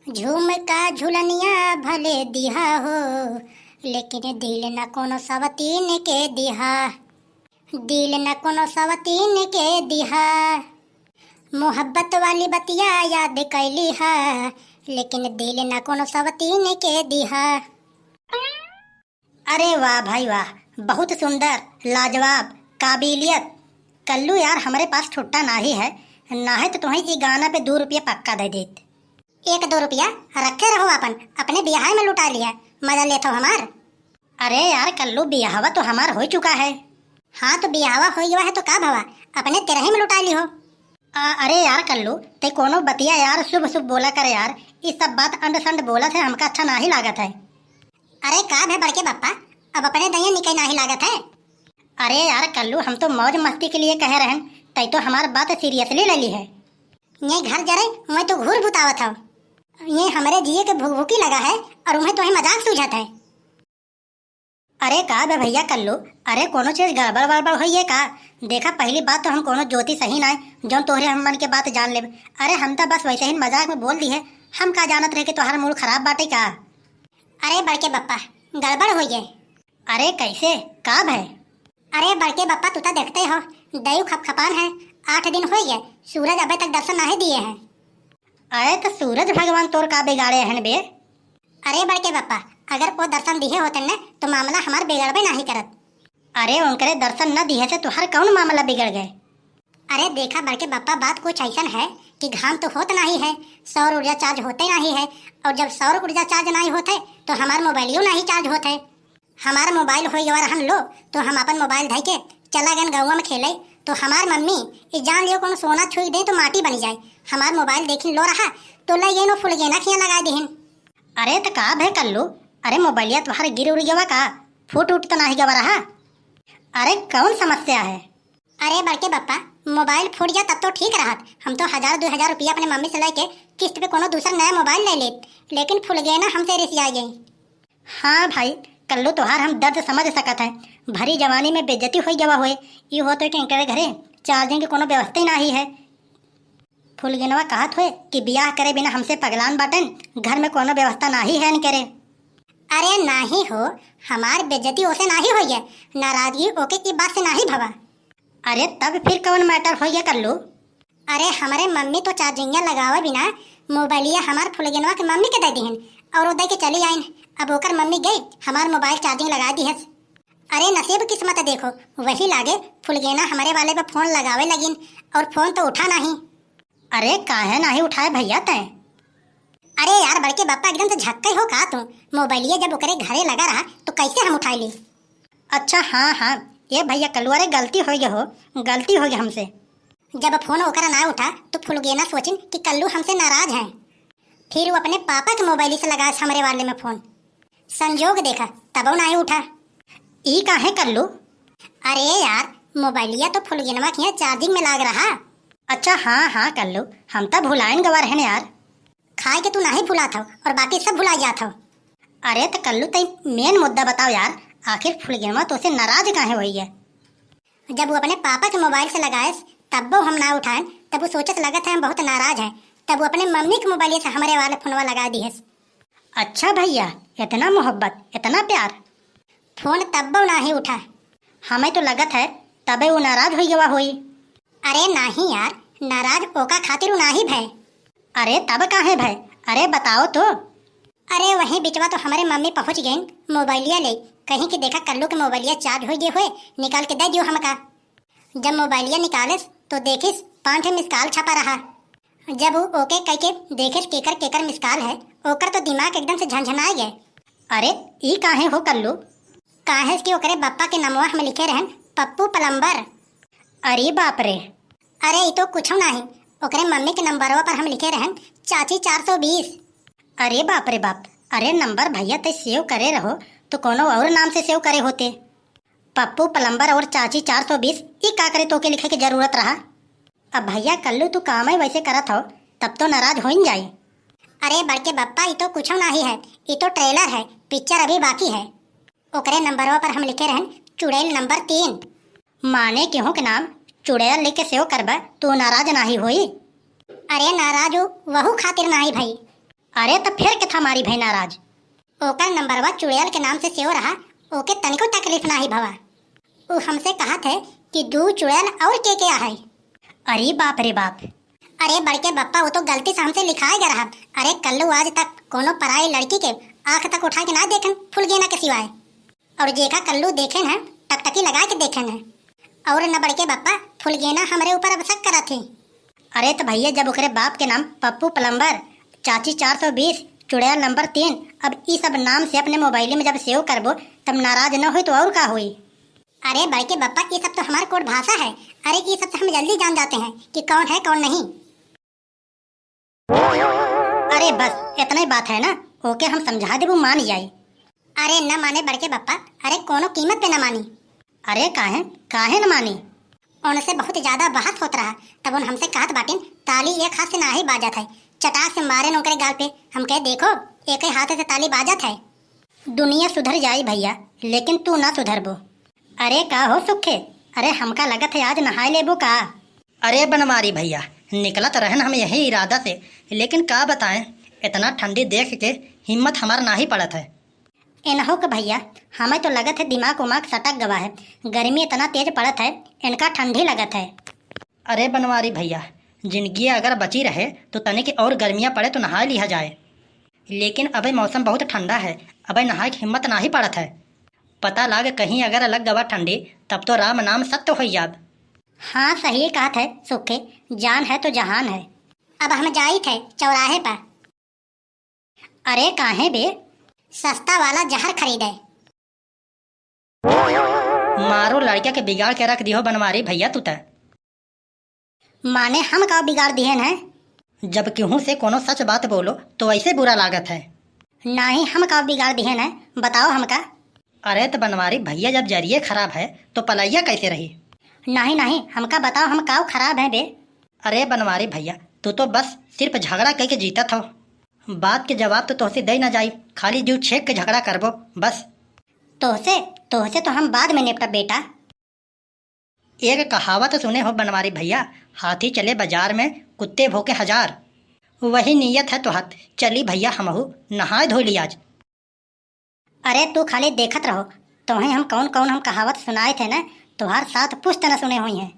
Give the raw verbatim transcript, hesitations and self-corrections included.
झुमका झुलनिया भले दिहा हो, लेकिन दिल न कोनो सवतीन के दिहा। दिल न कोनो सवतीन के दिहा। मोहब्बत वाली बतिया याद कैली हा, लेकिन दिल न कोनो सवतीन के दिहा। अरे वाह भाई वाह, बहुत सुंदर, लाजवाब, काबिलियत। कल्लू यार, हमरे पास छुट्टा नाही है, नाहीं तो तुहैं ई गाना पे दो रुपया पक्का दे देत। एक दो रुपया रखे रहो आपन, अपने बियाह में लुटा लिया, मजा लेत हो हमार। अरे यार कल्लू, बियाहवा तो हमार हो चुका है। हाँ तो बियाहवा हो गया है तो का भवा, अपने तेरही में लुटा ली हो। आ, अरे यार कल्लू, ते कोनो बतिया यार शुभ शुभ बोला कर यार, ई सब बात अंड संड बोलत है, हमका अच्छा नाही लागत है। अरे का भे बड़के बप्पा, अब अपने दहिया निकई नाही लागत है। अरे यार कल्लू, हम तो मौज मस्ती के लिए कहे रहन, तै तो हमार बात seriously ले ली है। ये घर जरे, मैं तो घूर बुतावत हव। ये हमरे जिए के भुकभुकी लगा है और उन्हें तो मजाक सूझत है। अरे का बे भैया कल्लू, अरे कोनो चीज गड़बड़ वड़बड़ होई है का? देखा, पहली बात तो हम कोनो ज्योतिष ही नाय, जौन तोहरे हम मन के बात जान लेब। अरे हम तो बस वैसे ही मजाक में बोल दी है, हम का जानत रहे कि तोहार मूड खराब बाटे का? अरे बड़के बप्पा, गड़बड़ होई है। अरे कैसे, का भय? अरे बड़के बप्पा, तू तो देखते हो, दयु खपखपान है, आठ दिन हो गए, सूरज अबे तक दर्शन नहीं दिए हैं। अरे तो सूरज भगवान तोर का बिगाड़े हन बे? अरे बड़के बप्पा, अगर वो दर्शन दिए होते न तो मामला हमार बिगड़बे नहीं करत। अरे उनकरे दर्शन न दिए से तुहार कौन मामला बिगड़ गए? अरे देखा बड़के बप्पा, बात कुछ ऐसन है कि घाम तो होत नहीं है, सौर ऊर्जा charge होते नहीं है, और जब सौर ऊर्जा charge नहीं होते तो हमार मोबाइलियो नहीं charge होते। हमार मोबाइल होई गवा रहन लो, तो हम अपन मोबाइल धई के चला गन गौवा में खेले, तो हमार मम्मी ई जान लियो कोनो सोना छुई दे तो माटी बनी जाए। हमार मोबाइल देखिन लो रहा, तो लई गई नो फुलगेना खिया लगा दिहिन। अरे त का भे कल्लू, अरे मोबाइलिया तुहार गिर उड़ गवा का? फूट उठ तो नाही गवा रहा? अरे कौन समस्या है? अरे बड़के बप्पा, मोबाइल फूट जा तब तो ठीक रहत, हम तो हजार दो हजार रुपया अपने मम्मी से लेके किस्त पे कोनो दूसर नया मोबाइल ले लेत, लेकिन फुलगेना हमसे रिसिया गई। हाँ भाई, कल्लू तोहार हम दर्द समझ सकत है। भरी जवानी में बेइज्जती होई गवा होए, ई होत होए कि इनकरे घरे charging के कोनो व्यवस्था ही नाही है। फुलगेनवा कहत होए कि बियाह करे बिना हमसे पगलान बाटन, घर में कोनो व्यवस्था नाही है इनकरे। अरे नाही हो, हमार बेइज्जती ओसे नाही होई है, नाराजगी ओके की बात से नाही भवा। अरे तब फिर कौन matter होई है कल्लू? अरे हमरे मम्मी तो चार्जिंगिया लगावे बिना मोबाइलिया हमार फुलगेनवा के मम्मी के दे दिहन और वो दे के चली आइन। अब ओकर मम्मी गई, हमार मोबाइल charging लगा दिहस। अरे नसीब किस्मत देखो, वही लागे फुलगेना हमरे वाले पे फोन लगावे लगिन और फोन तो उठा नहीं। अरे काहे नहीं उठाए भैया तैं? अरे यार बड़के बप्पा एकदम से झक्के हो का तू? मोबाइलिया जब ओकरे घरे लगा रहा तो कैसे हम उठाई ली? अच्छा हाँ हाँ, ये भैया कल्लू, अरे गलती हो गया हो, गलती हो गया हमसे। जब फोन ओकरा ना उठा तो फुलगेना सोचिन कि कल्लू हमसे नाराज है। फिर वो अपने पापा के मोबाइल से लगा हमरे वाले में फोन। संजोग देखा तबो नाही उठा। ई काहे कल्लू? अरे यार मोबाइलिया तो फुलगेनवा के यहाँ चार्जिंग में लाग रहा। अच्छा हाँ हाँ कल्लू, हम तो भुलाइन गवा रहन यार। खाए के तू नाही भुलात हो और बाकी सब भुला जात हो। अरे तो कल्लू तई मेन मुद्दा बताओ यार, आखिर फुलगेनवा तोसे नाराज काहे होई है? जब वो अपने पापा के मोबाइल से लगाएस तब वो हम ना उठाएन, तब वो सोचत लगत है हम बहुत नाराज हैं, तब वो अपने मम्मी के मोबाइल से हमरे वाले फोनवा लगा दिहस। अच्छा भैया, इतना मोहब्बत, इतना प्यार। फोन तब्बो नाही उठा। हमें तो लगत है तबे वो नाराज होई गवा होई। अरे नाही यार, नाराज ओका खातिर उ नाही भय। अरे तब काहे भय? अरे बताओ तो। अरे वही बिचवा तो हमरे मम्मी पहुँच गईन मोबाइलिया ले, कहीं कि देखा कल्लू के मोबाइलिया चार्ज होई गए होए, निकाल के दे दियो हमका। जब मोबाइलिया निकालेस तो देखिस पाँच ठे मिस कॉल छपा रहा। जब उ ओके कह के देखेस केकर केकर मिस कॉल है, ओकर तो दिमाग एकदम से झनझनाए गए। अरे ई काहे हो कल्लू? काहे कि ओकरे बप्पा के नमवा हम लिखे रहन पप्पू प्लम्बर। अरे बाप रे। अरे ई तो कुछ नाही, ओकरे मम्मी के नंबरवा पर हम लिखे रहन चाची चार सौ बीस। अरे बाप रे बाप, अरे नंबर भैया ते सेव करे रहो तो कोनो और नाम से सेव करे होते। पप्पू प्लम्बर और चाची चार सौ बीस, ई का करे तोके लिखे के जरूरत रहा? अब भैया कल्लू तू कामे वैसे करत हो, तब तो नाराज होइन जाई। अरे बड़के बप्पा, ई तो कुछो नाही है, ई तो ट्रेलर है, पिक्चर अभी बाकी है। ओकरे नंबरवा पर हम लिखे रहन चुड़ैल नंबर तीन। माने केहू के नाम चुड़ैल लेके सेव करबा, तू नाराज नाही होई? अरे नाराज उ वहू खातिर नाही भई। अरे त फिर के था मारी भई नाराज? ओकर नंबरवा चुड़ैल के नाम से सेव रहा, ओके तनिको तकलीफ नाही भवा। उ हमसे कहत है कि दू चुड़ैल और के के आहे। अरे बाप रे बाप। अरे बड़के बप्पा, वो तो गलती से हमसे लिखाए गया रहा। अरे कल्लू आज तक कोनो पराई लड़की के आंख तक उठा के ना देखन फुलगेना के सिवाय। और जेका कल्लू देखेन है, टकटकी लगा के देखेन है। और न बड़के बप्पा, फुलगेना हमरे ऊपर अब शक करत ही। अरे त भैया, जब ओकरे बाप के नाम पप्पू प्लम्बर, चाची चार सौ बीस, चुड़ैल नंबर तीन, अब ई सब नाम से अपने मोबाइल में जब सेव करबो, तब नाराज न होई तो और का होई? अरे बड़के बप्पा, ई सब तो हमार कोड भाषा है। अरे ई सब से हम जल्दी जान जाते हैं कि कौन है कौन नहीं। अरे बस, इतना ही बात है ना, ओके हम समझा देबू, मान जाई। अरे न माने बड़के बप्पा, अरे कोनो कीमत पे न मानी। अरे काहे, काहे न मानी? उनसे बहुत ज्यादा बहस होत रहा, तब उन हमसे कहत बाटिन, ताली एक हाथ से नाही बाजत है। चटाक से मारेन उनकरे गाल पे। हम कहे, देखो, एक ही हाथ से ताली बाजत है। दुनिया सुधर जाई भैया, लेकिन तू ना सुधरबो। अरे का हो सुखे, अरे हमका लगत है आज नहाए लेबो का? अरे बनवारी भैया, निकलत रहन हम यही इरादा से, लेकिन का बताएं, इतना ठंडी देख के हिम्मत हमार नाही पड़त है। एनहो के भैया, हमें तो लगत है दिमाग उमाग सटक गवा है, गर्मी इतना तेज पड़त है, इनका ठंडी लगत है। अरे बनवारी भैया, जिंदगी अगर बची रहे तो तनिक और गर्मियाँ पड़े तो नहा लिहा जाए, लेकिन अबे मौसम बहुत ठंडा है, अबे नहाए के हिम्मत नाही पड़त है। पता लाग कहीं अगर लग गवा ठंडी, तब तो राम नाम सत्य हो जाब। हाँ, सही कहत है सुखे, जान है तो जहान है। अब हम जाइत है चौराहे पर। अरे काहे बे? सस्ता वाला जहर खरीदे। मारो लड़का के बिगाड़ के रख दिहो बनवारी भैया तू त। माने हम का बिगाड़ दिहन है? जब केहू से कोनो सच बात बोलो तो ऐसे बुरा लागत है। नाही, हम का बिगाड़ दिहन है, बताओ हमका। अरे त बनवारी भैया, जब जरिए खराब है तो पलैया कैसे रही? नाही नाही, हमका बताओ हम काव खराब है बे? अरे बनवारी भैया, तू तो बस सिर्फ झगड़ा कई के जीतत हो। बात के जवाब तो तोहसे दे ना जाई, खाली जीव छेक के झगड़ा करबो बस। तोहसे, तोहसे तो हम बाद में निपटब बेटा। एक कहावत सुने हो बनवारी भैया, हाथी चले बाजार में, कुत्ते भोंके हजार। वही नीयत है तोहत। चली भैया, हमहू नहाए धोई ली आज। अरे तू खाली देखत रहो, तोहे हम कौन कौन हम कहावत सुनाए थे न, तोहार सात पुश्त न सुने हुई हैं।